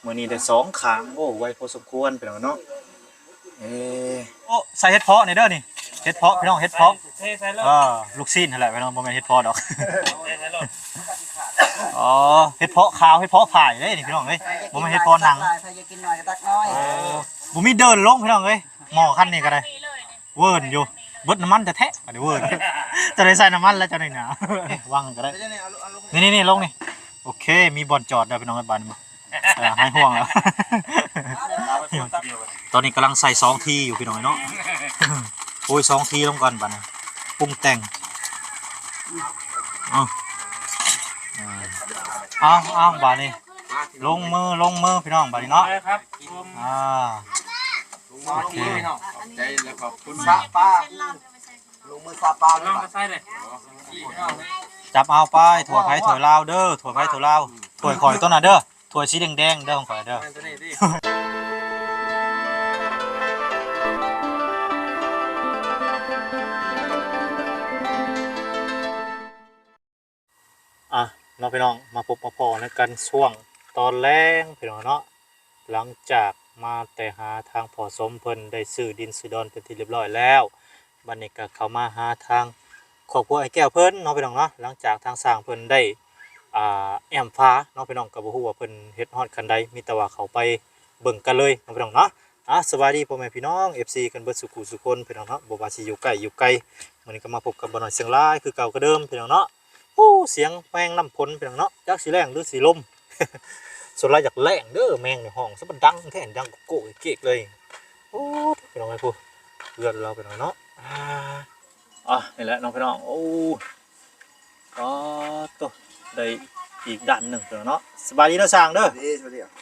ມື້ນີ້ໄດ້ສອງຂ້າງ ໂອ້ ໄວພໍສົມຄວນພີ່ນ້ອງເນາະ. ເອີ ໂອ້ ໃສ່ເຫັດເຜາະນີ້ເດີນີ້ ເຫັດເຜາະພີ່ນ້ອງ ເຫັດເຜາະ ເທໃສ່ໂລດ ເອີ ລູກຊີ້ນຫັ້ນແຫຼະພີ່ນ້ອງ ບໍ່ແມ່ນເຫັດເຜາະດອກ ເທໃສ່ໂລດ ອໍ ເຫັດເຜາະຂາວ ເຫັດເຜາະຝ້າຍເດ້ນີ້ພີ່ນ້ອງເອີຍ ບໍ່ແມ່ນເຫັດເຜາະໜັງ ໃຜຢາກກິນຫຼາຍກໍຕັກໜ້ອຍ ໂອ້ ບໍ່ມີເດີນລົງພີ່ນ້ອງເອີຍ ໝໍ້ຄັນນີ້ກໍໄດ້ ເວີນຢູ່ ເບິດນ້ຳມັນແທ້ໆ ບາດນີ້ເວີນ ຈະໄດ້ໃສ່ນ້ຳມັນແລ້ວເຈົ້ານີ້ນະ ວາງກໍໄດ້ ນີ້ໆໆ ລົງນີ້ ໂອເຄ ມີບ່ອນຈອດແລ້ວພີ່ນ້ອງເອີຍ ບາດນີ້ ເອີ ຫາຍຫ່ວງແລ້ວ ຕອນນີ້ກຳລັງໃສ່ສອງທີຢູ່ພີ່ນ້ອງເນາະ ໂອ້ຍ ສອງທີລົງກ່ອນ ບາດນີ້ປຸງແຕ່ງ ເອົາ ເອົາ ເອົາ ບາດນີ້ ລົງມື ລົງມືພີ່ນ້ອງ ບາດນີ້ເນາະ ອ່າ ໂອເຄ ຂອບໃຈ ແລະ ຂອບຄຸນ ສະປາ ລົງມືສະປາເລີຍ ຈັບເອົາໄປ ຖ້ວຍໃຜຖ້ວຍລາວເດີ ຖ້ວຍໃຜຖ້ວຍລາວ ຖ້ວຍຂ້ອຍຕົວນັ້ນເດີ ຖ້ວຍສີແດງໆເດີ ຂອງຂ້ອຍເດີ ອ່ະ ເນາະພີ່ນ້ອງ ມາພົບມາພໍ້ນຳກັນຊ່ວງຕອນແລງພີ່ນ້ອງເນາະ ຫຼັງຈາກມາແຕ່ຫາທາງພໍ່ສົມ ເພິ່ນໄດ້ຊື້ດິນຊື້ດອນເປັນທີ່ຮຽບຮ້ອຍແລ້ວ ບັດນີ້ກໍເຂົ້າມາຫາທາງຄອບຄົວອ້າຍແກ້ວເພິ່ນເນາະພີ່ນ້ອງເນາະ ຫຼັງຈາກທາງຊ່າງເພິ່ນໄດ້ ອ່າ ແອ້ມຝາເນາະພີ່ນ້ອງ ກໍບໍ່ຮູ້ວ່າເພິ່ນເຮັດຮອດຂັ້ນໃດ ມີແຕ່ວ່າເຂົ້າໄປເບິ່ງກັນເລີຍເນາະພີ່ນ້ອງເນາະ. ອ່າ ສະບາຍດີພໍ່ແມ່ພີ່ນ້ອງ ເອັຟຊີ ກັນເບິດສູ່ຄູ່ສູ່ຄົນພີ່ນ້ອງເນາະ ບໍ່ວ່າຊິຢູ່ໃກ້ຢູ່ໄກ ມື້ນີ້ກໍມາພົບກັບບ່າວນ້ອຍຊຽງລາຍຄືເກົ່າຄືເດີມພີ່ນ້ອງເນາະ. ໂອ້ ສຽງແມງນ້ຳຝົນພີ່ນ້ອງເນາະ ຈັກຊິແລ້ງຫຼືຊິລົມ ສ່ວນຫຼາຍຢາກແລ້ງເດີ ແມງນີ້ຮ້ອງຊະມັນດັງແທ້ ດັງໂກ້ເກກເລີຍ. ໂອ້ ພີ່ນ້ອງເອີຍ ຜູ້ເຮືອນລາວພີ່ນ້ອງເນາະ ອ່າ ອ່ະ ນີ້ແຫຼະເນາະພີ່ນ້ອງ ໂອ້ ປາໂຕ ໄດ້ອີກດ້ານໜຶ່ງພີ່ນ້ອງເນາະ. ສະບາຍດີເດີຊ່າງເດີ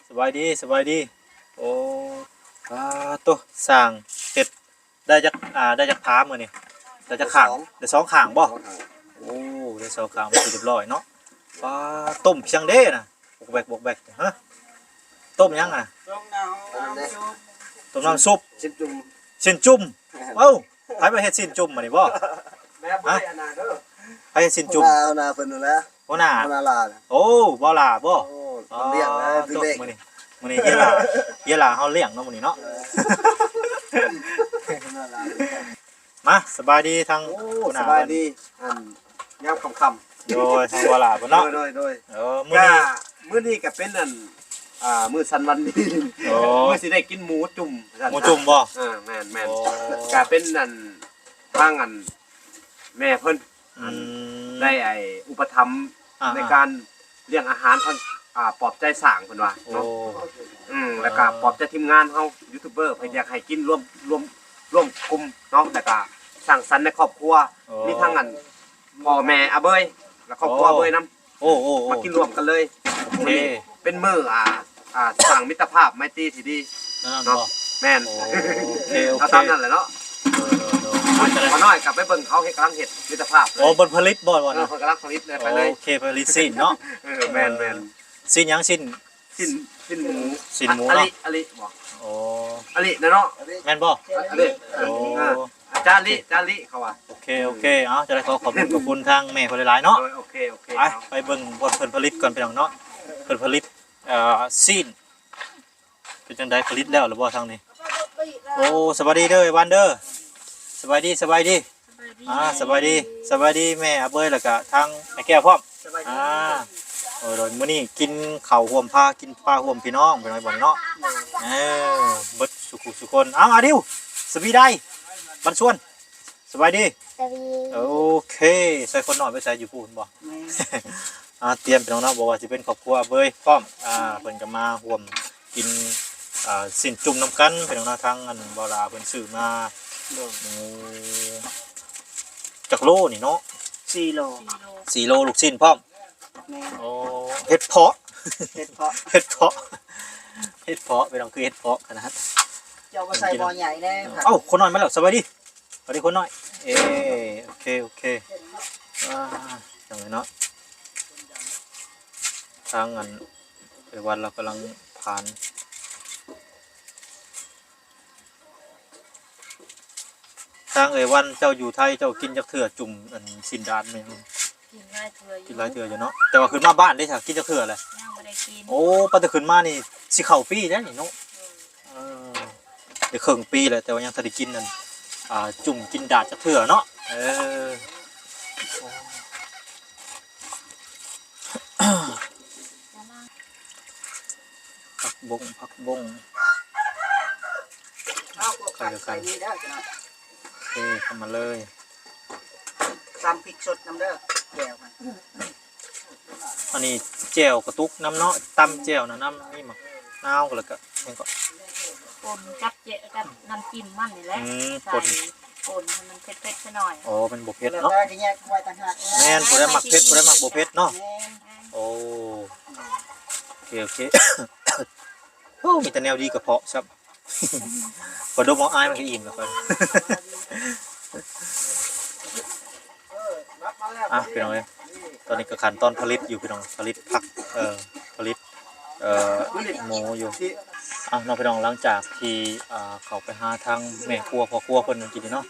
ສະບາຍດີ ສະບາຍດີ ສະບາຍດີ. ໂອ້ ປາໂຕ ຊ່າງເຮັດ ໄດ້ຈັກ ອ່າ ໄດ້ຈັກຜາມື້ນີ້ ໄດ້ຈັກຂ້າງ ໄດ້ສອງ ໄດ້ສອງຂ້າງບໍ່ ສອງຂ້າງ ໂອ້ ໄດ້ສອງຂ້າງ ເປັນທີ່ຮຽບຮ້ອຍເນາະ. ປາ ຕົ້ມພຽງເດ້ນະ ບອກແບກ ບອກແບກ ຮະ ຕົ້ມຫຍັງນະ ຕົ້ມນ້ຳຊຸບ ຊີ້ນຈຸ່ມ ຊີ້ນຈຸ່ມ ເອົ້າ ໃຜມາເຮັດຊີ້ນຈຸ່ມມື້ນີ້ບໍ່ ແມ່ບໍ່ໄດ້ອັນນັ້ນເດີ ໃຜເຮັດຊີ້ນຈຸ່ມ ຫົວໜ້າ ຫົວໜ້າເພິ່ນຫັ້ນແຫຼະ ຫົວໜ້າ ຫົວໜ້າຫຼ້າ ໂອ້ ບໍ່ຫຼ້າບໍ່ ໂອ້ ເພິ່ນລ້ຽງແລ້ວ ອໍ ມື້ນີ້ ມື້ນີ້ເຮຍຫຼ້າ ເຮຍຫຼ້າເຮົາລ້ຽງເນາະມື້ນີ້ເນາະ ເອີ ມາ ສະບາຍດີທາງ ໂອ້ ຫົວໜ້າ ສະບາຍດີ ອັນ ຍາມຄ່ຳໆ ໂດຍ ທາງບໍ່ຫຼ້າເພິ່ນເນາະ ໂດຍ ໂດຍ ເອີ ມື້ນີ້ ກະ ມື້ນີ້ກະເປັນອັນ ອ່າ ມື້ສັນວັນດີ ໂອ້ ມື້ຊິໄດ້ກິນໝູຈຸ່ມ ໝູຈຸ່ມບໍ່ ເອີ ແມ່ນໆ ໂອ້ ກະເປັນອັນ ທາງອັນ ແມ່ເພິ່ນ ອືມ ໄດ້ໄອ້ອຸປະຖຳ ອ່າໆ ໃນການລ້ຽງອາຫານທາງ ອ່າ ປອບໃຈສ້າງເພິ່ນວ່າ ໂອ້ ເນາະ ອືມ ແລ້ວກະ ອ່າ ປອບໃຈທີມງານເຮົາ ຢູທູບເບີ ເພິ່ນຢາກໃຫ້ກິນລວມ ລວມ ລວມກຸ່ມເນາະ ແລ້ວກະສ້າງສັນໃນຄອບຄົວ ໂອ້ ມີທັງອັນ ພໍ່ແມ່ອາເບີຍ ແລະ ຄອບຄົວ ໂອ້ ອາເບີຍນຳ ໂອ້ ໂອ້ ໂອ້ ມາກິນລວມກັນເລີຍ ໂອເຄ ມື້ນີ້ເປັນມື້ ອ່າ ອ່າ ສ້າງມິດຕະພາບໄມຕີທີ່ດີ ແນວນັ້ນ ເນາະ ບໍ່ ແມ່ນ ໂອເຄ ໂອເຄ ເອົາຕາມນັ້ນແຫຼະເນາະ ໂດຍ ໂດຍ ໂດຍ ມາຈະໄດ້ ພໍ່ນ້ອຍກັບໄປເບິ່ງເຂົາເຮັດ ກຳລັງເຮັດມິດຕະພາບເລີຍ ໂອ້ ເພິ່ນຜະລິດບໍ່ ເອີ ເພິ່ນກຳລັງຜະລິດເລີຍ ໄປເລີຍ ໂອເຄ ຜະລິດຊີ້ນເນາະ ເອີ ແມ່ນໆ ຊີ້ນຫຍັງ ຊີ້ນ ຊີ້ນ ຊີ້ນໝູ ຊີ້ນໝູ ອາລິ ເນາະ ອາລິບໍ່ ໂອ້ ອາລິນະເນາະ ແມ່ນບໍ່ ອາລິ ໂອ້ ອ່າ ຈາລິ ຈາລິເຂົາວ່າ ໂອເຄ ໂອເຄ ເອົາ ຈະໄດ້ຂໍຂອບຄຸນ ຂອບຄຸນທາງແມ່ເພິ່ນຫຼາຍໆເນາະ ໂດຍ ໂອເຄ ໂອເຄ ໄປ ເອົາ ໄປເບິ່ງບ່ອນເພິ່ນຜະລິດກ່ອນພີ່ນ້ອງເນາະ ເພິ່ນຜະລິດ ເອີ ຊີ້ນ ເປັນຈັ່ງໃດ ຜະລິດແລ້ວຫຼືບໍ່ທາງນີ້ ໂອ້ ສະບາຍດີເດີ ອ້າຍວັນເດີ ສະບາຍດີ ສະບາຍດີ ອ່າ ສະບາຍດີ ສະບາຍດີແມ່ອາເບີຍ ແລ້ວກະທາງແມ່ແກ້ວພ້ອມ ອ່າ ໂດຍ ໂດຍ ມື້ນີ້ກິນເຂົ້າຮ່ວມພາ ກິນພາຮ່ວມພີ່ນ້ອງ ພີ່ນ້ອງບ່ອນເນາະ ເອີ ເບິດສູ່ຄູ່ສູ່ຄົນ ເອົາ ອາດິວ ສະບີໄດ ບັນຊວນ ສະບາຍດີ ສະບາຍດີ ໂອເຄ ໃສ່ຄົນນ້ອຍໄປໃສ່ຢູ່ພຸ້ນບໍ່ ອ່າ ຕຽມພີ່ນ້ອງເນາະ ບໍ່ວ່າຊິເປັນຄອບຄົວອາເບີຍພ້ອມ ອ່າ ເພິ່ນກໍມາຮ່ວມກິນ ອ່າ ຊີ້ນຈຸ່ມນຳກັນພີ່ນ້ອງເນາະ ທາງອັນບໍ່ລາເພິ່ນຊື້ມາ ໂອ້ ຈັກໂລນີ້ເນາະ ສີ່ໂລ ສີ່ໂລ ລູກຊີ້ນພ້ອມ ແມ່ນ ໂອ້ ເຫັດເຜາະ ເຫັດເຜາະ ເຫັດເຜາະ ເຫັດເຜາະ ພີ່ນ້ອງ ຄືເຫັດເຜາະຂະໜາດ ເຈົ້າມາໃສ່ໝໍ້ໃຫຍ່ແດ່ ເອົ້າ ຄົນນ້ອຍມາແລ້ວ ສະບາຍດີ ສະບາຍດີຄົນນ້ອຍ ເອ ໂອເຄ ໂອເຄ ອ່າ ຈັ່ງໃດເນາະ ທາງອັນ ໄປວັດລາວກຳລັງຜານ ທາງເອີຍວັນ ເຈົ້າຢູ່ໄທ ເຈົ້າກິນຈັກເທື່ອຈຸ່ມອັນຊີ້ນດາດແມ່ນ ກິນຫຼາຍເທື່ອຢູ່ ກິນຫຼາຍເທື່ອຢູ່ເນາະ ແຕ່ວ່າຂຶ້ນມາບ້ານເດ້ຊະ ກິນຈັກເທື່ອແລ້ວ ຍັງບໍ່ ໂອ້ ປານແຕ່ຂຶ້ນມານີ້ຊິເຂົ້າປີແລ້ວນີ້ເນາະ. ເອີ ໄດ້ເຄິ່ງປີແລ້ວ ແຕ່ວ່າຍັງທັນໄດ້ກິນອັນ ອ່າ ຈຸ້ມກິນດາດຈັກເທື່ອເນາະ. ເອີ ຜັກບົ້ງ ຜັກບົ້ງ ເອົາພວກ ໄຂ່ກັນ ນີ້ເດີ ໂອເຄ ເຂົ້າມາເລີຍ. ຕຳພິກສົດນຳເດີ ແຈ່ວມັນ. ອັນນີ້ແຈ່ວກະຕຸກນຳເນາະ ຕຳແຈ່ວນະນຳ ມີໝາກນາວ ແລ້ວກະຫຍັງເກາະ ປົນກັບແຈ່ວກັບນ້ຳຈິ້ມມັນນີ້ແຫຼະ. ອືມ ໃສ່ ປົນ ປົນໃຫ້ມັນເຜັດໆ ຊະໜ້ອຍ. ອໍ ມັນບໍ່ເຜັດເນາະ ແມ່ນ ຜູ້ໃດມັກເຜັດ ຜູ້ໃດມັກບໍ່ເຜັດເນາະ. ແມ່ນ ໂອ້ ໂອເຄ ໂອເຄ. ໂອ້ ມີແຕ່ແນວດີກະເພາະຊ້ຳ. ຂ້ອຍດົມເອົາອາຍມັນກະອີ່ມແລ້ວຂ້ອຍ. ອ່ະ ພີ່ນ້ອງເອີຍ ຕອນນີ້ກະຂັ້ນຕອນຜະລິດຢູ່ພີ່ນ້ອງ ຜະລິດຜັກ ເອີ ຜະລິດ ເອີ ໝູຢູ່. ອ່ະເນາະພີ່ນ້ອງ ຫຼັງຈາກທີ່ ອ່າ ເຂົ້າໄປຫາທາງແມ່ຄົວພໍ່ຄົວເພິ່ນມື້ກີ້ນີ້ເນາະ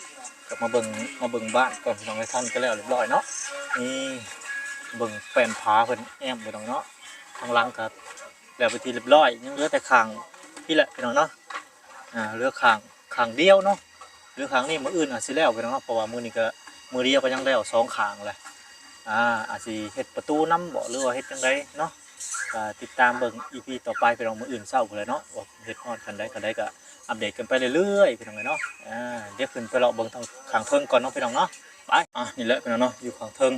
ກະມາເບິ່ງ ມາເບິ່ງບ້ານກ່ອນພີ່ນ້ອງເອີຍ. ທາງນີ້ກະແລ້ວລຽບລ້ອຍເນາະ ນີ້ເບິ່ງແປ້ນຝາເພິ່ນແອ້ມພີ່ນ້ອງເນາະ. ທາງຫຼັງກະແລ້ວເປັນທີ່ລຽບລ້ອຍ ຍັງເຫຼືອແຕ່ຂ້າງນີ້ແຫຼະພີ່ນ້ອງເນາະ. ອ່າ ເຫຼືອຂ້າງ ຂ້າງດຽວເນາະ ເຫຼືອຂ້າງນີ້ ມື້ອື່ນອາດຊິແລ້ວພີ່ນ້ອງເນາະ ເພາະວ່າມື້ນີ້ກະ ມື້ດຽວກະຍັງແລ້ວສອງຂ້າງແຫຼະ. ອ່າ ອາດຊິເຮັດປະຕູນຳບໍ ຫຼືວ່າເຮັດຈັ່ງໃດເນາະ ກະຕິດຕາມເບິ່ງອີພີຕໍ່ໄປພີ່ນ້ອງ ມື້ອື່ນເຊົ້າພຸ້ນແຫຼະເນາະ ວ່າເຮັດຮອດຂັ້ນໃດ ຂັ້ນໃດກະອັບເດດກັນໄປເລື້ອຍໆ ພີ່ນ້ອງເອີຍເນາະ. ອ່າ ດຽວຂຶ້ນໄປເລາະເບິ່ງທາງຂ້າງເທິງກ່ອນເນາະພີ່ນ້ອງເນາະ. ໄປ ອ່ະ ນີ້ແຫຼະພີ່ນ້ອງເນາະ ຢູ່ຂ້າງເທິງ.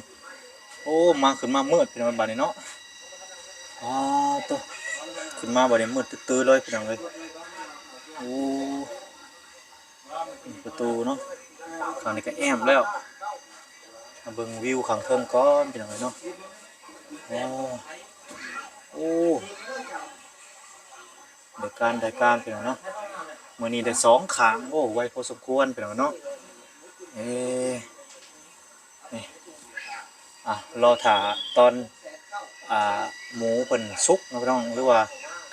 ໂອ້ ມາ ຂຶ້ນມາມືດພີ່ນ້ອງບາດນີ້ເນາະ. ອ້າໂຕ ຂຶ້ນມາບາດນີ້ມືດຕຶດໆ ເລີຍພີ່ນ້ອງເອີຍ. ໂອ້ ປະຕູເນາະ ຂ້າງນີ້ກະແອ້ມແລ້ວ. ມາເບິ່ງວິວຂ້າງເທິງກ່ອນພີ່ນ້ອງເອີຍເນາະ. ໂອ້ ໂອ້ ໄດ້ການ ໄດ້ການພີ່ນ້ອງເນາະ ມື້ນີ້ໄດ້ສອງຂ້າງ. ໂອ້ ໄວພໍສົມຄວນພີ່ນ້ອງເນາະ. ເອີ ນີ້ ອ່ະ ລໍຖ້າຕອນ ອ່າ ໝູເພິ່ນສຸກເນາະພີ່ນ້ອງ ຫຼືວ່າ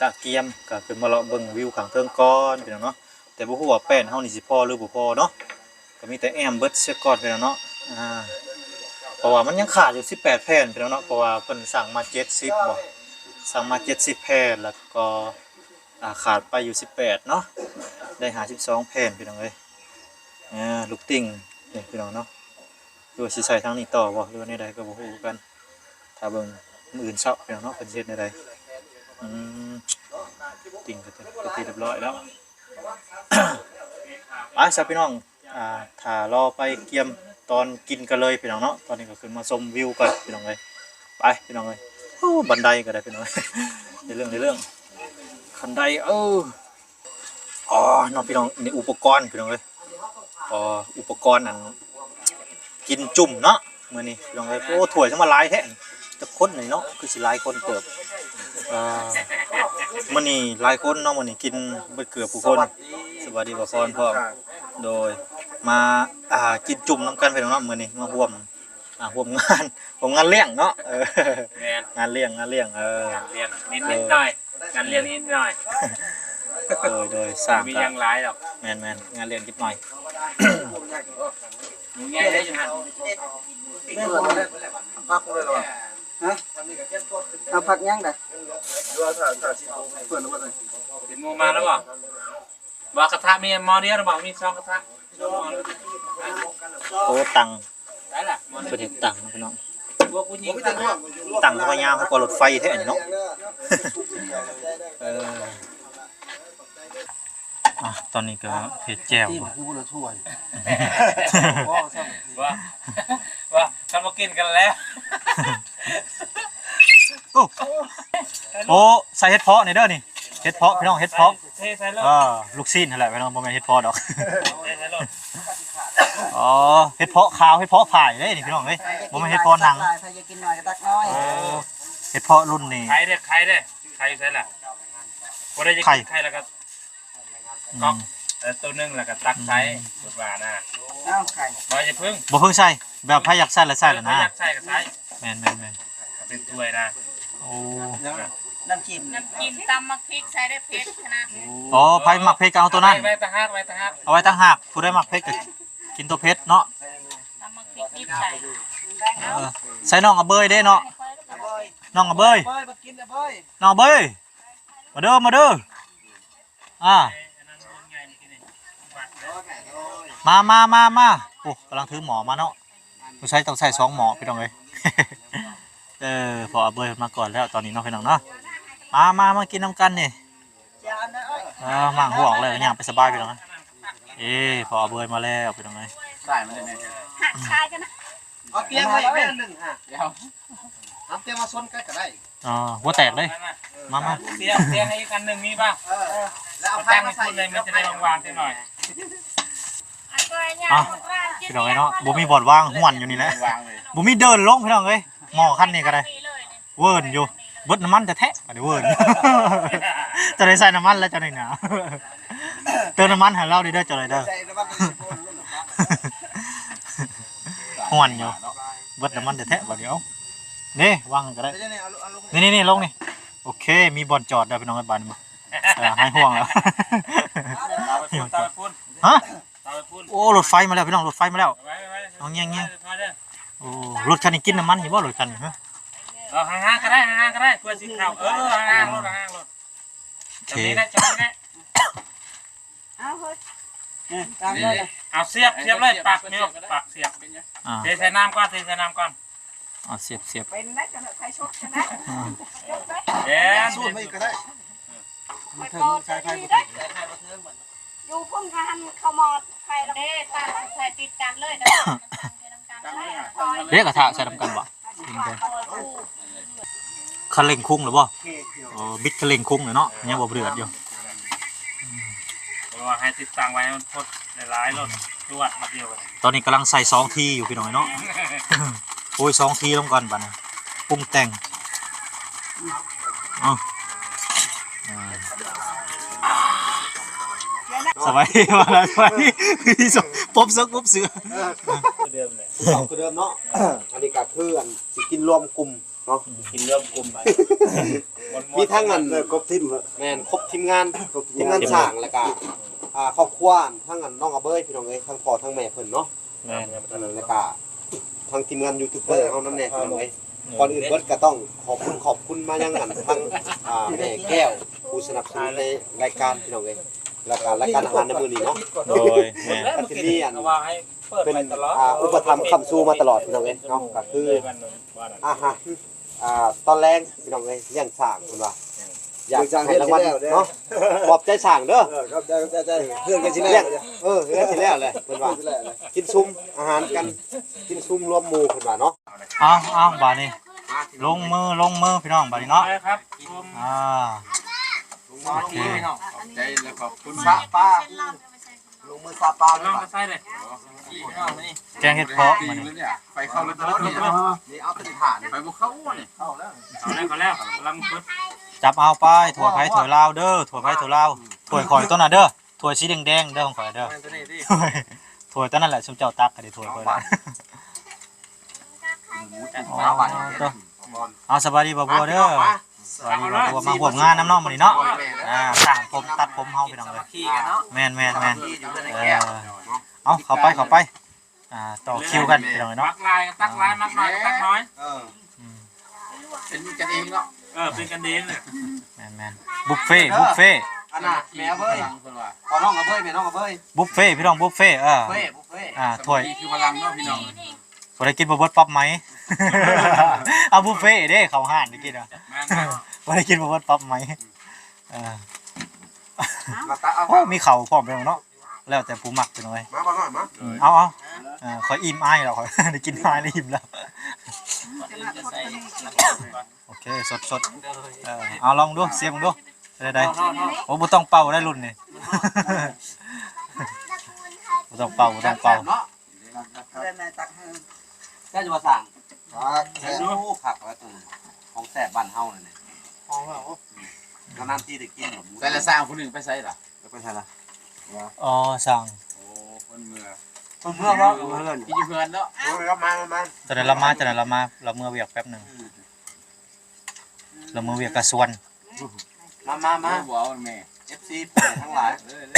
ກະກຽມ ກະຂຶ້ນມາເລາະເບິ່ງວິວຂ້າງເທິງກ່ອນພີ່ນ້ອງເນາະ. ແຕ່ບໍ່ຮູ້ວ່າແປ້ນເຮົານີ້ຊິພໍຫຼືບໍ່ພໍເນາະ ກະມີແຕ່ແອ້ມເບິດເສຍກ່ອນພີ່ນ້ອງເນາະ. ອ່າ ເພາະວ່າມັນຍັງຂາດຢູ່ສິບແປດແຜ່ນພີ່ນ້ອງເນາະ ເພາະວ່າເພິ່ນສັ່ງມາເຈັດສິບບໍ ສັ່ງມາເຈັດສິບແຜ່ນ ແລ້ວກໍ ອ່າ ຂາດໄປຢູ່ສິບແປດເນາະ ໄດ້ຫ້າສິບສອງແຜ່ນພີ່ນ້ອງເອີຍ. ອ່າ ລູກຕິ່ງນີ້ພີ່ນ້ອງເນາະ ຫຼືວ່າຊິໃສ່ທາງນີ້ຕໍ່ບໍ່ ຫຼືວ່າແນວໃດກະບໍ່ຮູ້ຄືກັນ. ຖ້າເບິ່ງມື້ອື່ນເຊົ້າພີ່ນ້ອງເນາະ ເພິ່ນຊິເຮັດແນວໃດ. ອືມ ຕິ່ງກະເປັນທີ່ລຽບລ້ອຍແລ້ວ. ໄປຊະພີ່ນ້ອງ ອ່າ ຖ້າລໍໄປກຽມຕອນກິນກັນເລີຍພີ່ນ້ອງເນາະ. ຕອນນີ້ກະຂຶ້ນມາຊົມວິວກ່ອນພີ່ນ້ອງເອີຍ. ໄປພີ່ນ້ອງເອີຍ. ໂອ້ ບັນໄດກະໄດ້ພີ່ນ້ອງເອີຍ ໄດ້ເລື່ອງ ໄດ້ເລື່ອງ. ຄັນໄດ ເອີ ອໍ ເນາະພີ່ນ້ອງ ນີ້ອຸປະກອນພີ່ນ້ອງເອີຍ. ອໍ ອຸປະກອນອັນກິນຈຸ້ມເນາະ ມື້ນີ້ພີ່ນ້ອງເອີຍ. ໂອ້ ຖ້ວຍຈັ່ງວ່າຫຼາຍແທ້ ຈັກຄົນນີ້ເນາະ ຄືຊິຫຼາຍຄົນເຕີບ. ອ່າ ມື້ນີ້ຫຼາຍຄົນເນາະ ມື້ນີ້ກິນເບິດເກືອບທຸກຄົນ. ສະບາຍດີ ສະບາຍດີ ບ່າວພອນພ້ອມ ໂດຍ ມາ ອ່າ ກິນຈຸ້ມນຳກັນພີ່ນ້ອງເນາະ. ມື້ນີ້ມາຮ່ວມ ອ່າ ຮ່ວມງານ ຮ່ວມງານລ້ຽງເນາະ. ເອີ ແມ່ນ ງານລ້ຽງ ງານລ້ຽງ ເອີ ງານລ້ຽງນິດໆ ໜ້ອຍໆ ງານລ້ຽງນິດໆ ໜ້ອຍໆ. ໂດຍ ໂດຍ ສ້າງ ມີຫຍັງຫຼາຍດອກ ແມ່ນໆ ງານລ້ຽງນິດໜ້ອຍ. ໝູໃຫຍ່ໄດ້ຢູ່ຫັ້ນ ພັກເລີຍຫວາ? ຮະ ເອົາຜັກຫຍັງດະ? ເປັນໝູມາແລ້ວບໍ່? ວ່າກະທະມີໝໍ້ດຽວຫຼືບໍ່? ມີສອງກະທະ ສອງໝໍ້. ໂອ້ ຕັງ ເພິ່ນເຮັດຕັງພີ່ນ້ອງ ຕັງເຂົາວ່າຍາວກວ່າລົດໄຟແທ້ນີ້ເນາະ. ເອີ ອ່ະ ຕອນນີ້ກະເຮັດແຈ່ວ ກິນຄືບໍ່ລະຖ້ວຍ ວ່າ ວ່າ ຄັນບໍ່ກິນກັນແລ້ວ. ໂອ້ ໂອ້ ໃສ່ເຫັດເຜາະນີ້ເດີນີ້ ເຫັດເຜາະພີ່ນ້ອງ ເຫັດເຜາະ ເທໃສ່ໂລດ. ເອີ ລູກຊີ້ນຫັ້ນແຫຼະພີ່ນ້ອງ ບໍ່ແມ່ນເຫັດເຜາະດອກ. ອໍ ເຫັດເຜາະຂາວ ເຫັດເຜາະຝ້າຍເດ້ນີ້ພີ່ນ້ອງເອີຍ ບໍ່ແມ່ນເຫັດເຜາະໜັງ. ໃຜຢາກກິນຫຼາຍໃຜຢາກກິນໜ້ອຍກະຕັກໜ້ອຍ. ໂອ້ ເຫັດເຜາະລຸ້ນນີ້ ໄຂ່ເດ້ ໄຂ່ເດ້ ໄຂ່ຢູ່ໃສລະ? ຜູ້ໃດຢາກກິນໄຂ່ລະກະ ອືມ ກອກ ເອີ ໂຕໜຶ່ງລະກະຕັກໃສ່ ອືມ ບດວ່ານະ. ເອົາໄຂ່ ບໍ່ ຢ່າເພິ່ງ ບໍ່ເພິ່ງໃສ່ ແບບໃຜຢາກໃສ່ລະໃສ່ລະນະ ໃຜຢາກໃສ່ກະໃສ່. ແມ່ນໆໆ ເອົາເປັນຖ້ວຍນະ. ໂອ້ ນ້ຳຈິ້ມ ນ້ຳຈິ້ມຕຳໝາກພິກໃສ່ໄດ້ເຜັດຂະໜາດ. ອໍ ໃຜມັກເຜັດກະເອົາໂຕນັ້ນ ໄວ້ຕ່າງຫາກ ໄວ້ຕ່າງຫາກ ເອົາໄວ້ຕ່າງຫາກ. ຜູ້ໃດມັກເຜັດກະກິນໂຕເຜັດເນາະ ຕຳໝາກພິກດິບໃສ່. ເອີ ໃສ່ນ້ອງອາເບີຍເດ້ເນາະ. ນ້ອງອະເບີຍ ເບີຍ ມາກິນອະເບີຍ ນ້ອງອະເບີຍ ມາເດີ ມາເດີ ອ່າ ມາ ມາ ມາ ມາ ໂອ້ ກຳລັງຖືໝໍ້ມາເນາະ ສົງໄສຕ້ອງໃຊ້ສອງໝໍ້ພີ່ນ້ອງເອີຍ ເອີ ພໍ່ອະເບີຍມາກ່ອນແລ້ວຕອນນີ້ເນາະພີ່ນ້ອງເນາະ ມາ ມາ ມາກິນນຳກັນນີ້ ເອີ ມ້າງຫົວອອກແລ້ວ ຍ່າງໄປສະບາຍພີ່ນ້ອງ ເອີ ພໍ່ອະເບີຍມາແລ້ວພີ່ນ້ອງເອີຍ ໄດ້ມາໄດ້ແມ່ ເອົາຕຽງມາອີກແມ່ນໜຶ່ງຫາ ເອົາຕຽງມາຊົນກັນກໍໄດ້ ອໍ ຫົວແຕກເດ້ ມາ ມາ ຕຽງ ຕຽງອີກອັນໜຶ່ງມີບໍ່ ເອີ ແລ້ວເອົາໄຟມາໃສ່ ຕັ້ງໃຫ້ພຸ້ນເລີຍ ມັນຈະໄດ້ວາງໆຈັກໜ້ອຍ ເອົາ ພີ່ນ້ອງເອີຍເນາະ ບໍ່ມີບ່ອນວາງ ຫ້ວນຢູ່ນີ້ແຫຼະ ບໍ່ມີເດີ່ນລົງພີ່ນ້ອງເອີຍ ໝໍ້ຄັນນີ້ກໍໄດ້ ເວີນຢູ່ ເບິດນ້ຳມັນແທ້ໆ ອັນນີ້ເວີນ ຈະໄດ້ໃສ່ນ້ຳມັນແລ້ວເຈົ້ານີ້ນະ ເຕີມນ້ຳມັນໃຫ້ລາວເດີ ເຈົ້າເດີ ໃສ່ນ້ຳມັນ ຫ້ວນຢູ່ ເບິດນ້ຳມັນແທ້ໆ ບັດນີ້ ເອົາ ເດ້ ວາງກໍໄດ້ ນີ້ໆໆ ລົງນີ້ ໂອເຄ ມີບ່ອນຈອດແລ້ວພີ່ນ້ອງເອີຍ ບາດນີ້ ເອີ ຫາຍຫ່ວງແລ້ວ ຮະ ໂອ້ ລົດໄຟມາແລ້ວພີ່ນ້ອງ ລົດໄຟມາແລ້ວ ເອົາແຍງໆ ໂອ້ ລົດຄັນນີ້ກິນນ້ຳມັນຢູ່ບໍ່ ລົດຄັນນີ້ ຮະ ເອີ ຫ່າງໆກໍໄດ້ ຫ່າງໆກໍໄດ້ ເພື່ອຊິເຂົ້າ ເອີ ຫ່າງໆໂລດ ຫ່າງໆໂລດ ໂອເຄ ຈະມີແລ້ວ ຈະມີແລ້ວ ເອົາເຮີ້ຍ ເອີ ຕາມເລີຍ ເອົາສຽບ ສຽບເລີຍ ປັກ ຍົກ ປັກສຽບ ອ່າ ເທໃສ່ນ້ຳກ່ອນ ເທໃສ່ນ້ຳກ່ອນ ເອົາສຽບ ສຽບ ເປັນໄດ້ ຈະໃຫ້ໃຜຊົກຊະນະ ອ່າ ຍົກໄປ ແມ່ນ ສູດໄປອີກກໍໄດ້ ມັນເຖິງສາຍໄຟບໍ່ເຖິງ ຢູ່ພຸ້ນກໍຫັ້ນເຂົ້າໝໍ້ໄຟແລ້ວ ເດ້ ຕາມໄຟຕິດກັນເລີຍ ເດ້ ກະທະໃສ່ນຳກັນບໍ່? ຄັນເລັ່ງຄຸງແລ້ວບໍ່? ອໍ ບິດຄັນເລັ່ງຄຸງແລ້ວເນາະ ຍັງບໍ່ເດືອດຢູ່ ເພາະວ່າໃຫ້ຕິດຕັ້ງໄວ້ໃຫ້ມັນພົດຫຼາຍໆໂລດ ຈວດບາດດຽວກັນ ຕອນນີ້ກຳລັງໃສ່ສອງທີຢູ່ພີ່ນ້ອງເນາະ ໂອ້ຍ ສອງທີລົງກ່ອນບາດນີ້ ປຸງແຕ່ງ ເອົາ ອ່າ ສະບາຍດີ ວ່າແລ້ວ ສະບາຍດີ ປົບເສືອ ປົບເສືອ ຄືເດີມເນາະ ອັນນີ້ກໍຄືອັນ ຊິກິນລວມກຸ່ມເນາະ ກິນລວມກຸ່ມໄປ ມີທັງອັນ ເອີ ຄົບທີມ ແມ່ນ ຄົບທີມງານ ຄົບທີມງານ ທີມງານສ້າງ ແລ້ວກະ ອ່າ ຄອບຄົວ ທັງອັນນ້ອງອະເບີຍ ພີ່ນ້ອງເອີຍ ທັງພໍ່ທັງແມ່ເພິ່ນເນາະ ແມ່ນ ແລ້ວກະທັງທີມງານຢູທູບເບີເຮົານຳແດ່ ພີ່ນ້ອງເອີຍ ກ່ອນອື່ນເບິດກໍຕ້ອງຂອບຄຸນ ຂອບຄຸນມາຍັງອັນທັງ ອ່າ ແມ່ແກ້ວ ຜູ້ສະໜັບສະໜູນໃນລາຍການ ພີ່ນ້ອງເອີຍ ແລ້ວກະລາຍການອາຫານໃນມື້ນີ້ເນາະ ໂດຍ ແມ່ນ ກໍຊິມີອັນ ເປັນ ອ່າ ອຸປະຖຳຄ້ຳຊູມາຕະຫຼອດ ພີ່ນ້ອງເອີຍເນາະ ກໍຄື ອາຫານ ອ່າ ຕອນແລງ ພີ່ນ້ອງເອີຍ ລ້ຽງຊ້າງເພິ່ນວ່າ ຢາກໃຫ້ລາງວັນເນາະ ຂອບໃຈຊ້າງເດີ ເອີ ຂອບໃຈ ຂອບໃຈ ເຮືອນກໍຊິແລ້ວ ເອີ ເຮືອນຊິແລ້ວແຫຼະ ເພິ່ນວ່າ ກິນຊຸມອາຫານກັນ ກິນຊຸມລວມໝູ່ ເພິ່ນວ່າເນາະ ເອົາ ເອົາ ບາດນີ້ ລົງມື ລົງມື ພີ່ນ້ອງ ບາດນີ້ເນາະ ໄປຄັບ ອ່າ ໂອເຄ ຂອບໃຈ ແລ້ວຂອບຄຸນ ສະປາ ລົງມືສາປາເລີຍ ລອງມາໃສ່ເລີຍ ແກງເຫັດເຜາະມື້ນີ້ ໄຟເຂົ້າແລ້ວ ນີ້ເອົາຕົວນີ້ ໄຟບໍ່ເຂົ້ານີ້ ເຂົ້າແລ້ວ ເຂົ້າແລ້ວ ກຳລັງເປີດ ຈັບເອົາໄປ ຖ້ວຍໃຜຖ້ວຍລາວເດີ ຖ້ວຍໃຜຖ້ວຍລາວ ຖ້ວຍຂ້ອຍຕົວນັ້ນເດີ ຖ້ວຍສີແດງໆເດີ ຂອງຂ້ອຍເດີ ຖ້ວຍຕົວນັ້ນແຫຼະ ຊຸມເຈົ້າຕັກກໍໄດ້ຖ້ວຍຂ້ອຍແຫຼະ ເອົາ ສະບາຍດີບ່າວບົວເດີ ສະບາຍດີບ່າວບົວ ມາຮ່ວມງານນຳເນາະມື້ນີ້ເນາະ ອ່າ ຊ່າງຜົມຕັດຜົມເຮົາ ພີ່ນ້ອງເອີຍ ສາມັກຄີກັນເນາະ ແມ່ນໆໆ ເອີ ເອົາ ເຂົ້າໄປ ເຂົ້າໄປ ອ່າ ຕໍ່ຄິວກັນ ພີ່ນ້ອງເອີຍເນາະ ມັກຫຼາຍກໍຕັກຫຼາຍ ມັກໜ້ອຍກໍຕັກໜ້ອຍ ເອີ ອືມ ເປັນກັນເອງເນາະ ເອີ ເປັນກັນເອງເລີຍ ແມ່ນໆ ບຸບເຟ ບຸບເຟ ອັນນ່າ ແມ່ເວີຍ ພໍ່ນ້ອງອະເວີຍ ແມ່ນ້ອງອະເວີຍ ບຸບເຟ ພີ່ນ້ອງ ບຸບເຟ ເອີ ບຸບເຟ ບຸບເຟ ອ່າ ຖ້ວຍ ຄືພະລັງເນາະ ພີ່ນ້ອງ ບໍ່ໄດ້ກິນບໍ່ເບິດປັບໃໝ ເອົາບຸບເຟເດ້ ເຂົ້າຮ້ານໄດ້ກິນນະ ແມ່ນ ບໍ່ໄດ້ກິນບໍ່ເບິດປັບໃໝ ເອີ ມາຕັກເອົາ ໂອ້ ມີເຂົ້າພ້ອມພີ່ນ້ອງເນາະ ແລ້ວແຕ່ຜູ້ມັກພີ່ນ້ອງເອີຍ ມາ ມາ ມາ ອືມ ເອົາ ເອົາ ເອີ ຂ້ອຍອີ່ມອາຍແລ້ວ ຂ້ອຍໄດ້ກິນອາຍແລ້ວ ອີ່ມແລ້ວ ໂອເຄ ສົດໆ ເອີ ເອົາລອງດູ ຊຽມເບິ່ງດູ ເປັນໃດ? ໂອ້ ບໍ່ຕ້ອງເປົ່າໄດລຸ້ນນີ້ ບໍ່ຕ້ອງເປົ່າ ບໍ່ຕ້ອງເປົ່າ ແຊບເນາະ ແຊບຢູ່ບໍ່ຊ່າງ? ຄັກ ແຊບຢູ່ ຄັກແລ້ວໂຕນີ້ ຂອງແຊບບ້ານເຮົານັ້ນແຫຼະ ຂອງເຮົາ ນານໆທີໄດ້ກິນ ແຕ່ລະຊ່າງຜູ້ໜຶ່ງໄປໃສລະ? ໄປໃສລະ? ອໍ ຊ່າງ ໂອ້ ເພິ່ນເມືອ ເພິ່ນເມືອບໍ່? ເຮືອນ ຢູ່ເຮືອນເນາະ ໂອ້ຍ ລາວມາ ລາວມາ ຕອນນັ້ນລາວມາ ຕອນນັ້ນລາວມາ ລາວເມືອວຽກແປັບໜຶ່ງ ລາວເມືອວຽກກະຊວນ ມາ ມາ ມາ ບໍ່ເອົາແມ່ ເອັຟຊີ ທັງຫຼາຍ ເອີ ເອີ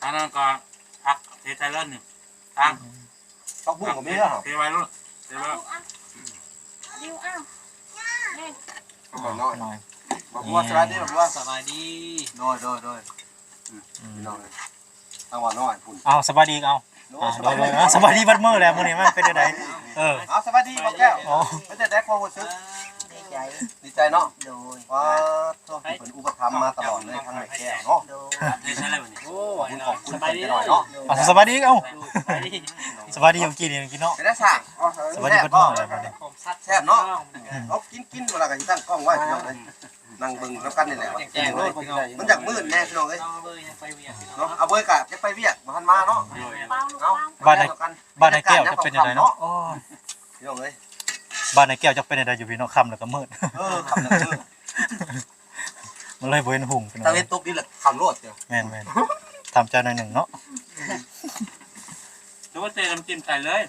ອັນນັ້ນກໍຜັກເທໄທເລີນນີ້ ທາງ ຜັກບຸ້ງກໍມີແລ້ວ ເທໄວ້ໂລດ ເທໄວ້ໂລດ ດິວ ອ້າວ ເດ້ ບັກບົວ ນ້ອຍ ບັກບົວ ສະບາຍດີ ບັກບົວ ສະບາຍດີ ໂດຍ ໂດຍ ໂດຍ ອືມ ພີ່ນ້ອງເອີຍ ທາງວ່ານ້ອຍພຸ້ນ ເອົາ ສະບາຍດີ ເອົາ ໂດຍ ອ່າ ສະບາຍດີ ໂດຍ ໂດຍ ເອົາ ສະບາຍດີເບິດມື້ແລ້ວ ມື້ນີ້ມັນເປັນຈັ່ງໃດ ເອີ ເອົາ ສະບາຍດີ ບໍ່ແກ້ວ ໂອ້ ເປັນຈັ່ງໃດຄວາມຮູ້ສຶກ ດີໃຈ ດີໃຈເນາະ ໂດຍ ວ່າ ໂທດ ເພິ່ນອຸປະຖຳມາຕະຫຼອດເລີຍ ທາງແມ່ແກ້ວເນາະ ໂດຍ ດີໃຈແລ້ວບັດນີ້ ໂອ້ ຂອບຄຸນ ຂອບຄຸນເພິ່ນຈັກໜ້ອຍເນາະ ເອົາ ສະບາຍດີ ເອົາ ສະບາຍດີ ສະບາຍດີ ເມື່ອກີ້ນີ້ກິນເນາະ ເປັນໄດ້ຊ່າງ ສະບາຍດີເບິດມື້ແລ້ວບັດນີ້ ແຊບເນາະ ອືມ ເອົາ ກິນ ກິນ ແລ້ວກໍຊິຕັ້ງກ້ອງໄວ້ ພີ່ນ້ອງເອີຍ ນັ່ງເບິ່ງນຳກັນນີ້ແຫຼະ ມັນຢາກມືດແນ່ພີ່ນ້ອງເອີຍ ເນາະ ອາເບີຍກະຈະໄປວຽກ ບໍ່ທັນມາເນາະ ເອົາ ບ້ານໃດ ບ້ານໃດແກ້ວຈັກເປັນຈັ່ງໃດເນາະ ໂອ້ຍ ພີ່ນ້ອງເອີຍ ບ້ານໃດແກ້ວຈັກເປັນຈັ່ງໃດຢູ່ພີ້ເນາະ ຄ່ຳແລ້ວກໍມືດ ເອີ ຄ່ຳແລ້ວກໍມືດ ມັນເລີຍບໍ່ເຫັນຮຸ່ງ ຕາເວັນຕົກດິນແລ້ວຄ່ຳໂລດ ແມ່ນໆ ຖາມເຈົ້າໜ້ອຍໜຶ່ງເນາະ ຫຼືວ່າເຕະນ້ຳຈິ້ມໃສ່ເລີຍ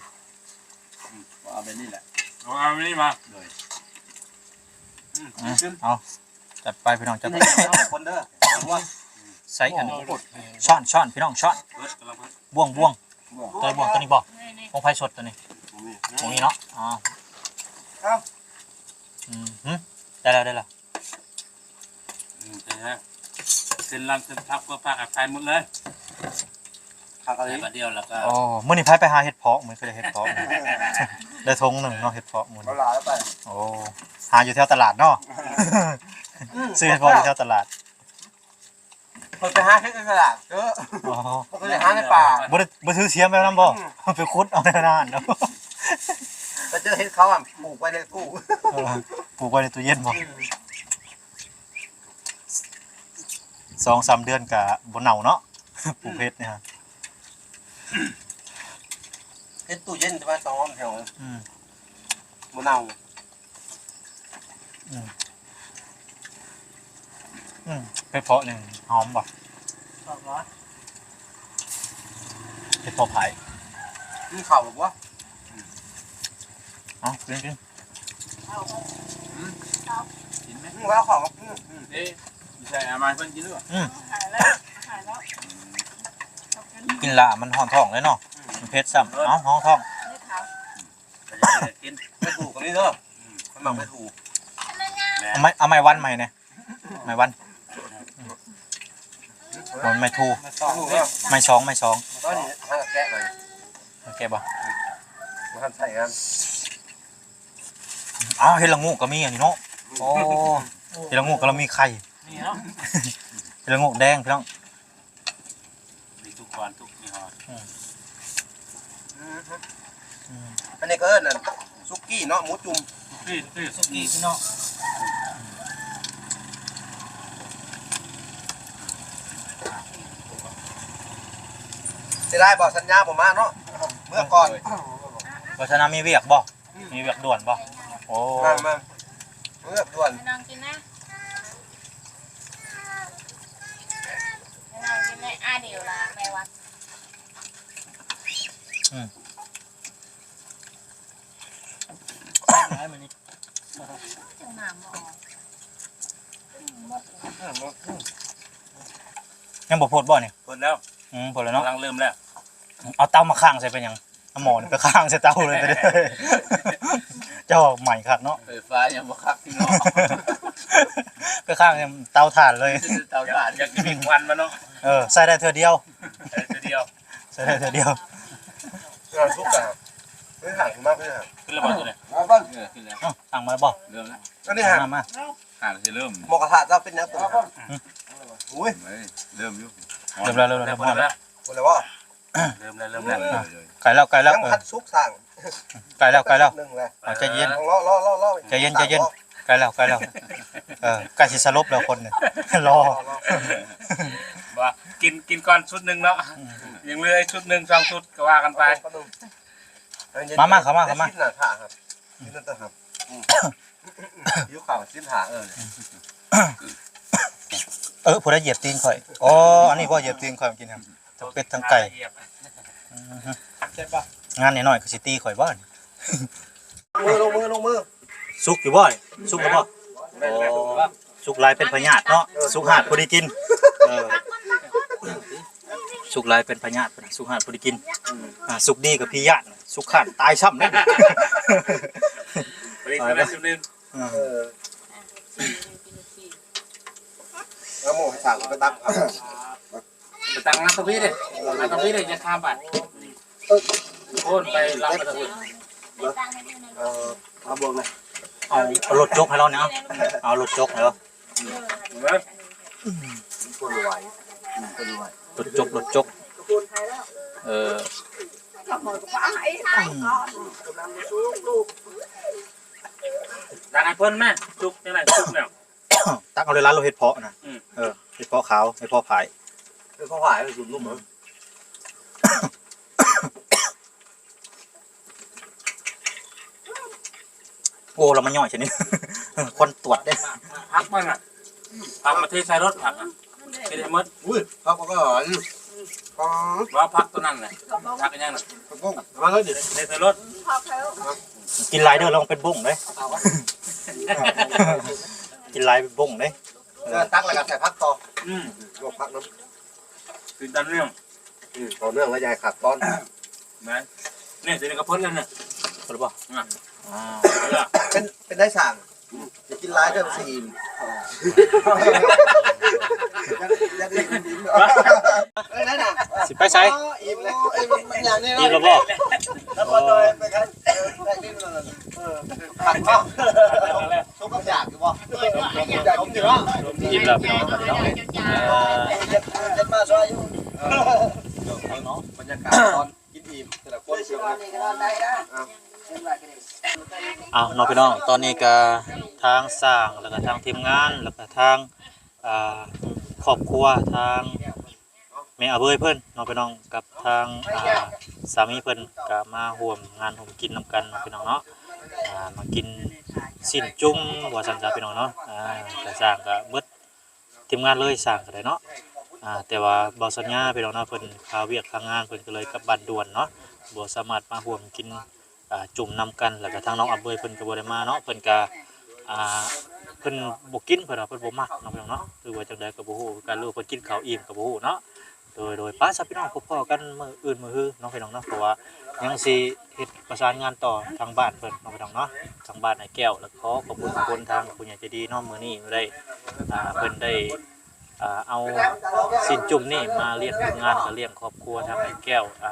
ອືມ ເອົາແບບນີ້ແຫຼະ ເອົາ ເອົາແບບນີ້ມາ ໂດຍ ອືມ ເອົາ ຈັດໄປພີ່ນ້ອງ ຈັດໄປ ກິນໃຫ້ເຂົ້າຄົນເດີ ໃສ່ອັນ ໂອ້ ຊ້ອນ ຊ້ອນ ພີ່ນ້ອງ ຊ້ອນ ເບິດ ກຳລັງເບິດ ບ່ວງ ບ່ວງ ໂຕບ່ວງ ໂຕນີ້ບໍ່ ຂອງໃຜສົດໂຕນີ້ ຂອງນີ້ເນາະ ອໍ ເອົ້າ ອືມ ໄດ້ແລ້ວ ໄດ້ແລ້ວ ອືມ ເປັນໄງ ເສັ້ນລຳເສັ້ນທັບກໍພາກັນໄປໝົດເລີຍ ຄັກອີ່ຫຼີ ໃສ່ບາດດຽວແລ້ວກໍ ໂອ້ ມື້ນີ້ໃຜໄປຫາເຫັດເຜາະ ມື້ນີ້ຄືໄດ້ເຫັດເຜາະ ໄດ້ຖົງໜຶ່ງເນາະ ເຫັດເຜາະມື້ນີ້ ເອົາຫຼາຍໄປ ໂອ້ ຫາຢູ່ແຖວຕະຫຼາດເນາະ ອືມ ຊື້ເຫັດເຜາະຢູ່ແຖວຕະຫຼາດ ເພິ່ນໄປຫາເຫັດໃນຕະຫຼາດເດີ ອໍ ເພິ່ນໄປຫາໃນປ່າ ບໍ່ໄດ້ ບໍ່ຖືສຽມແບບນັ້ນບໍ່ ອືມ ໄປຂຸດເອົາໃນນັ້ນເນາະ ໄປເຈີເຫັດເຂົາ ອະ ປູກໄວ້ໃນຕູ້ ເອີ ປູກໄວ້ໃນຕູ້ເຢັນບໍ່ ອືມ ສອງສາມເດືອນກະບໍ່ເນົ່າເນາະ ປູກເຫັດນີ້ຮະ ເຮັດຕູ້ເຢັນປະມານສອງສາມເທື່ອ ອືມ ບໍ່ເນົ່າ ອືມ ອືມ ເຫັດເຜາະນີ້ຫອມບໍ່ ຊອບບໍ່ ເຫັດເຜາະໄຜ່ ມີເຂົ້າບໍ່ ເອົາ ກິນ ກິນ ເອົາ ກິນໄໝ ອືມ ວ່າເຂົ້າ ອືມ ເດ້ ໃສ່ອາມາເພິ່ນກິນດ້ວຍ ອືມ ຫາຍແລ້ວ ຫາຍແລ້ວ ກິນຫຼ້າມັນຮ້ອນທ້ອງເລີຍເນາະ ມັນເຜັດຊ້ຳ ເອົາ ຮ້ອນທ້ອງ ເຮັດເຂົາ ໄປເຮັດກິນ ໄປປູກກໍມີເດີ ອືມ ມັນມັກໄປປູກ ເອົາໄມ້ ເອົາໄມ້ວັນໃໝ່ແດ່ ໄມ້ວັນ ບໍ່ແມ່ນໄມ້ທູ ໄມ້ຊອງ ໄມ້ຊອງ ຕອນນີ້ຫາແກະໄວ້ ແກະບໍ່ ບໍ່ທັນໃຊ້ງານ ອ້າວ ເຫັດລະໂງກກໍມີອັນນີ້ເນາະ ໂອ້ ເຫັດລະໂງກກໍລະມີໄຂ່ ນີ້ເນາະ ເຫັດລະໂງກແດງ ພີ່ນ້ອງ ມີທຸກວັນທຸກຍີ່ຫໍ້ ອືມ ອືມ ອັນນີ້ກໍເອີ້ນອັນສຸກີ້ເນາະ ໝູຈຸ່ມ ສຸກີ້ ສຸກີ້ ສຸກີ້ພີ່ນ້ອງ ເສຍດາຍບໍ່ ສັນຍາບໍ່ມາເນາະ ເມືອກ່ອນ ບໍ່ ສັນຍາມີວຽກບໍ່? ອືມ ມີວຽກດ່ວນບໍ່? ໂອ້ ມາ ມາ ເມືອດ່ວນ ໄປນັ່ງກິນນະ ໄປນັ່ງກິນໃນອາດິວລະແມ່ວ່າ ອືມ ຫຼາຍມື້ນີ້ ຈັ່ງນ້ຳບໍ່ອອກ ຍັງບໍ່ພົດບໍ່ນີ້? ພົດແລ້ວ ອືມ ພົດແລ້ວເນາະ ກຳລັງເລີ່ມແລ້ວ ເອົາເຕົາມາຄ້າງໃສ່ເປັນຫຍັງ? ເອົາໝໍ້ນີ້ໄປຄ້າງໃສ່ເຕົາເລີຍ ເຈົ້າໃໝ່ຄັກເນາະ ໄຟຟ້າຍັງບໍ່ຄັກພີ່ນ້ອງ ໄປຄ້າງໃສ່ເຕົາຖ່ານເລີຍ ເຕົາຖ່ານ ຢາກມີຄວັນມາເນາະ ເອີ ໃຊ້ໄດ້ເທື່ອດຽວ ໃຊ້ໄດ້ເທື່ອດຽວ ໃຊ້ໄດ້ເທື່ອດຽວ ເອີ ສຸກແລ້ວ ຂຶ້ນແລ້ວບໍ່ຕົວນີ້? ເອີ ຂຶ້ນແລ້ວ ເອົ້າ ຕັ້ງມາແລ້ວບໍ່? ເລີ່ມແລ້ວ ອັນນີ້ຫາ ມາ ມາ ຫາຊິເລີ່ມ ໝູກະທະເຈົ້າເປັນຫຍັງຕົວນີ້? ຫືມ ໂອ້ຍ ເລີ່ມຢູ່ ເລີ່ມແລ້ວ ເລີ່ມແລ້ວ ເລີ່ມແລ້ວ ເລີ່ມແລ້ວບໍ່? ເລີ່ມແລ້ວ ເລີ່ມແລ້ວ ອ່າ ໃກ້ແລ້ວ ໃກ້ແລ້ວ ຍັງບໍ່ທັນສຸກຊ້າງ ໃກ້ແລ້ວ ໃກ້ແລ້ວ ໜຶ່ງແຫຼະ ເອົາ ໃຈເຢັນ ເອີ ລໍ ລໍ ລໍ ໃຈເຢັນ ໃຈເຢັນ ໃກ້ແລ້ວ ໃກ້ແລ້ວ ເອີ ໃກ້ຊິສະຫຼົບແລ້ວຄົນນີ້ ລໍ ບໍ່ ກິນ ກິນກ່ອນຊຸດໜຶ່ງເນາະ ອືມ ຍັງເຫຼືອອີກຊຸດໜຶ່ງສອງຊຸດກໍວ່າກັນໄປ ມາ ມາ ເຂົ້າມາ ເຂົ້າມາ ສິບຫ້າ ເອີ ເອີ ຜູ້ໃດຢຽບຕີນຂ້ອຍ? ອໍ ອັນນີ້ບໍ່ ຢຽບຕີນຂ້ອຍເມື່ອກີ້ນີ້ ທັງເປັດທັງໄກ່ ອືຮຶ ງານນ້ອຍໆ ຄືຊິຕີຂ້ອຍບໍ່? ລົງມື ລົງມື ສຸກຢູ່ບໍ່? ສຸກແລ້ວບໍ່? ໂອ້ ສຸກຫຼາຍເປັນພະຍາດເນາະ ສຸກຮາດບໍ່ໄດ້ກິນ ເອີ ສຸກຫຼາຍເປັນພະຍາດ ສຸກຮາດບໍ່ໄດ້ກິນ ອ່າ ສຸກດີກໍພະຍາດ. ສຸກຂ້ານຕາຍຊ້ຳເດ້. ໄປໄປຊຸມໜຶ່ງ ເອີ ເອີ ເອົາໝໍ້ໃຫ້ຊ່າງເຂົາໄປຕັກ ໄປຕັກມາຕົງພີ້ເດ້ ມາຕົງພີ້ເດ້ ຢ່າຂ້າມໄປ ໂອ້ນໄປລຳມາຕົງພີ້ ເອີ ເອົາບ່ວງນະ ເອົາ ເອົາລົດຈົກໃຫ້ລາວນີ້ ເອົາ ເອົາລົດຈົກໃຫ້ລາວ ຄົນໄວ ຄົນໄວ ລົດຈົກ ລົດຈົກ ເອີ ຕັກໃຫ້ເພິ່ນແມ່ ສຸກຈັ່ງໃດ ສຸກແລ້ວ ຕັກເອົາເລີຍ ລາວເຮັດເພາະນະ ອືມ ເອີ ເຮັດເພາະຂາວ ເຮັດເພາະຜາຍ ເຮັດເພາະຜາຍ ສູນລຸ່ມເອີ. ໂອ້ ລາວມາຍ່ອຍຊະນີ້ ຄວັນຕວດເດ້ ຜັກມັນນະ ຜັກມາເທໃສ່ລົດ ຜັກນະ ເຮັດໃຫ້ໝົດ ອຸ້ຍ ຜັກມັນກໍຫຼາຍຢູ່ ອໍ ວ່າຜັກຕົວນັ້ນແຫຼະ ຜັກອີຫຍັງນະ ຜັກບົ້ງ ເອົາມາເລີຍ ເທໃສ່ລົດ ກິນຫຼາຍເດີ ລອງເປັນບົ້ງເດ້ ກິນຫຼາຍເປັນບົ້ງເດ້ ເອີ ຕັກແລ້ວກໍໃສ່ຜັກຕໍ່ ອືມ ລວກຜັກນຳ ຄືດຳເລື່ອງ ອືມ ຕໍ່ເນື່ອງແລ້ວຢ່າໃຫ້ຂາດຕອນ ແມ່ນ ນີ້ ຕົວນີ້ກໍເພິ່ນແລ້ວນະ ເພິ່ນບໍ່ ອ່າ ອ່າ ເປັນ ເປັນໄດ້ສ້າງ ຢ່າກິນຫຼາຍເດີ ມັນຊິອີ່ມ ຢ່າ ຢ່າໄດ້ອີ່ມ ເອີ ນັ້ນນະ ຊິໄປໃສ ອີ່ມແລ້ວ ອີ່ມແລ້ວບໍ່ ໂອ້ ໄປຄັນ ເອີ ໄດ້ ເອີ ຄັນເນາະ ສົມກັບຢາກຢູ່ບໍ່? ຢາກກິນຢູ່ເນາະ ອີ່ມແລ້ວພີ່ນ້ອງ ບັດນີ້ເນາະ ອ່າ ເຈັດ ເຈັດມາຊ່ອຍຢູ່ ເອີ ເນາະ ບັນຍາກາດຕອນກິນອີ່ມ ແຕ່ລະຄົນ ເອົາເນາະພີ່ນ້ອງ ຕອນນີ້ກະທາງຊ່າງ ແລ້ວກະທາງທີມງານ ແລ້ວກະທາງ ອ່າ ຄອບຄົວ ທາງ ແມ່ອາເບີຍເພິ່ນເນາະພີ່ນ້ອງ ກັບທາງ ອ່າ ສາມີເພິ່ນກະມາຮ່ວມງານຮ່ວມກິນນຳກັນເນາະພີ່ນ້ອງເນາະ ອ່າ ມາກິນຊີ້ນຈຸ່ມວ່າຊັ້ນຊະພີ່ນ້ອງເນາະ ອ່າ ກະຊ່າງກະເບິດທີມງານເລີຍ ຊ່າງກະໄດ້ເນາະ ອ່າ ແຕ່ວ່າບ່າວສັນຍາພີ່ນ້ອງເນາະ ເພິ່ນຄາວຽກຄາງານ ເພິ່ນກະເລີຍກັບບ້ານດ່ວນເນາະ ບໍ່ສາມາດມາຮ່ວມກິນ ອ່າ ຈຸ່ມນຳກັນ ແລ້ວກະທາງນ້ອງອາເບີຍເພິ່ນກະບໍ່ໄດ້ມາເນາະ ເພິ່ນກະ ອ່າ ເພິ່ນບໍ່ກິນ ເພິ່ນວ່າເພິ່ນບໍ່ມັກເນາະພີ່ນ້ອງເນາະ ຫຼືວ່າຈັ່ງໃດກະບໍ່ຮູ້ຄືກັນ ຫຼືວ່າເພິ່ນກິນເຂົ້າອີ່ມກະບໍ່ຮູ້ເນາະ ໂດຍ ໂດຍ ໄປຊະພີ່ນ້ອງ ພົບພໍ້ກັນມື້ອື່ນມື້ຮືເນາະພີ່ນ້ອງເນາະ ເພາະວ່າຍັງຊິເຮັດປະສານງານຕໍ່ທາງບ້ານເພິ່ນເນາະພີ່ນ້ອງເນາະ ທາງບ້ານອ້າຍແກ້ວ ແລ້ວຂໍຂອບຄຸນຂອບຄຸນທາງຜູ້ໃຫຍ່ໃຈດີເນາະ ມື້ນີ້ໄດ້ ອ່າ ເພິ່ນໄດ້ ອ່າ ເອົາຊີ້ນຈຸ່ມນີ້ມາລ້ຽງທີມງານ ແລ້ວກະລ້ຽງຄອບຄົວທາງອ້າຍແກ້ວ ອ່າ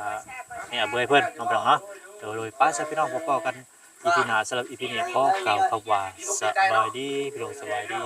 ແມ່ອາເບີຍເພິ່ນເນາະພີ່ນ້ອງເນາະ ໂດຍ ໂດຍ ໄປຊະພີ່ນ້ອງ ພົບພໍ້ກັນອີພີໜ້າ ສຳລັບອີພີນີ້ຂໍກ່າວຄຳວ່າສະບາຍດີພີ່ນ້ອງ ສະບາຍດີ.